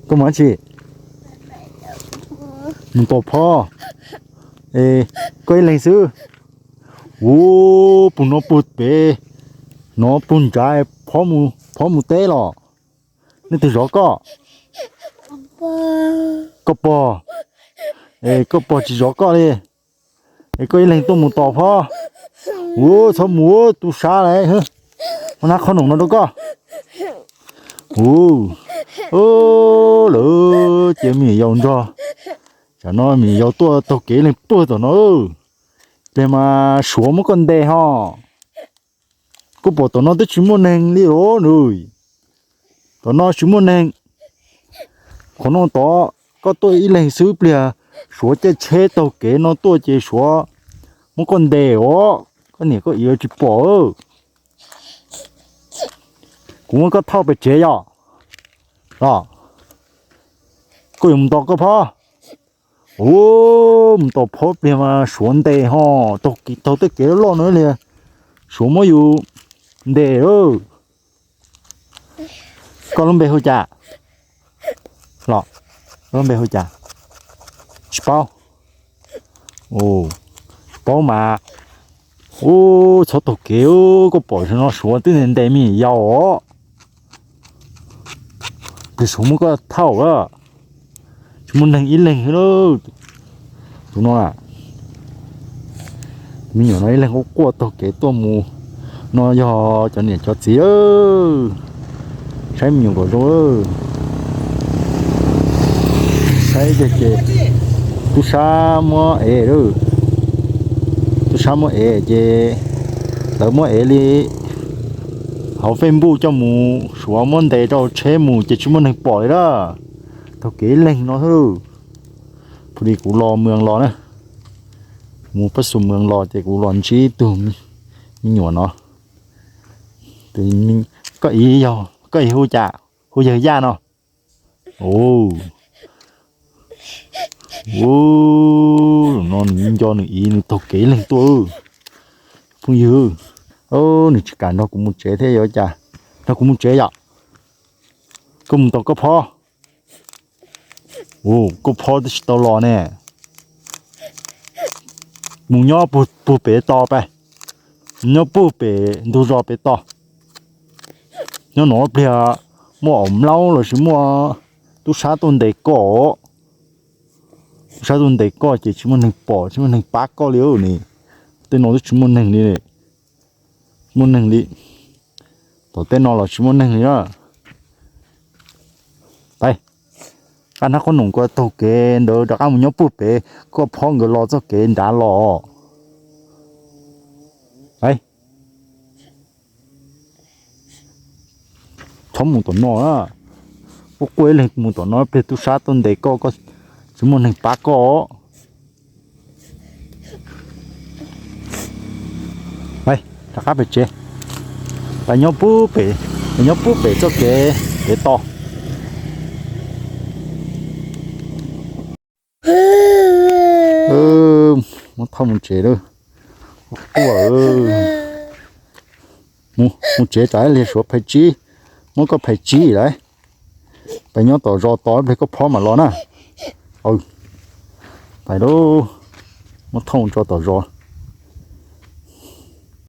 Koj mus dab tsi? Mus tom phob. Es koj ib leeg xwb? Ua, puag no puag pem, no puag nrad, phob mus teb los? Nej twg zov koj? Koj pog. Es koj pog tsis zov koj li. Es koj ib leeg tuaj mus tom phob. Ua, txhob mus, tub sab lawm. Muab qhov noom no rau koj. Ua, lawv ces me nyuam yaus nrog, tsam no me nyuam yaus tuaj taug kev ib leeg puag tom no. Pliag mas Suav muab koj ntes ho. Koj pom tom no twb tsis muaj neeg li os nws. Tom no tsis muaj neeg. Qhov no tod koj tuaj ib leeg xwb, pliag Suav caij tsheb taug kev no tuaj ces Suav muab koj ntes os. Koj niam koj txiv tsis pom. Kuv muab koj thauj pem tsev yom. Los, koj yuav mus tom koj phob. Ua, mus tom phob pliag mas Suav ntes ho. Taug tej kev loj loj no li, Suav muab yus ntes. Koj lub npe hu cas? Los, koj lub npe hu cas? Tsis paub. Tsis paub mas. Ua, txhob taug kev, koj pom no Suav twb ntes me nyuam yaus os. Pliag Suav muab koj thauj. Tsis muaj neeg, ib leeg xwb lauj. Tus no, me nyuam no ib leeg quaj quaj taug kev tuaj mus. No yog cov niam cov txiv, saib me nyuam kom zoo. Saib ces, tub sab muab ev, tub sab muab ev ces lawv muab ev li hauv Facebook coj mus, Suav muab ntes rau tsheb mus ces tsis muaj neeg pom li lawm. Taug kev ib leeg no xwb. Phu di kuv los mwm los na, mus pab xu mwm los ces kuv los ntsib tug me nyuam no. Koj, koj hu cas? Hu yawg Yaj no. Ua, no nws nco nws txiv, nws taug kev ib leeg tuaj. Phooj ywg, nws tsis kam nrog kuv mus tsev thiab, yuav cas nrog kuv mus tsev yom? Koj mus tom koj phob. Ua, koj phob twb tsis tau los ne. Mus nyob puag pem tos pab, mus nyob puag pem ntug zos pem tos. Nyob no pliag muaj aum mlaub los sis muaj tub sab tuaj ntes koj. Tub sab tuaj ntes koj ces tsis muaj neeg pom, tsis muaj neeg pab koj li ne. Tej no twb tsis muaj neeg li. Muaj neeg li. Tom tej no los tsis muaj neeg li na. Qab hnab qhob noom ko taug kev ntawd rov qab mus nyob puag pem, koj phob nkawd los txoj kev nrad los. Txhob mus tom no. Quaj quaj ib leeg mus tom no pliag tub sab tuaj ntes koj, tsis muaj neeg pab koj. Rov qab pem tsev, pab nyob puag pem, nyob puag pem txoj kev, kev tos. Muab thauj mus tsev lawm. Quaj, mus tsev tsam ib pliag Suav phais tsib, muab koj phais tsib lawm. Pab nyob tom zos tos ib pliag koj phob mam los na. Pab lub, muab thauj mus tso tom zos.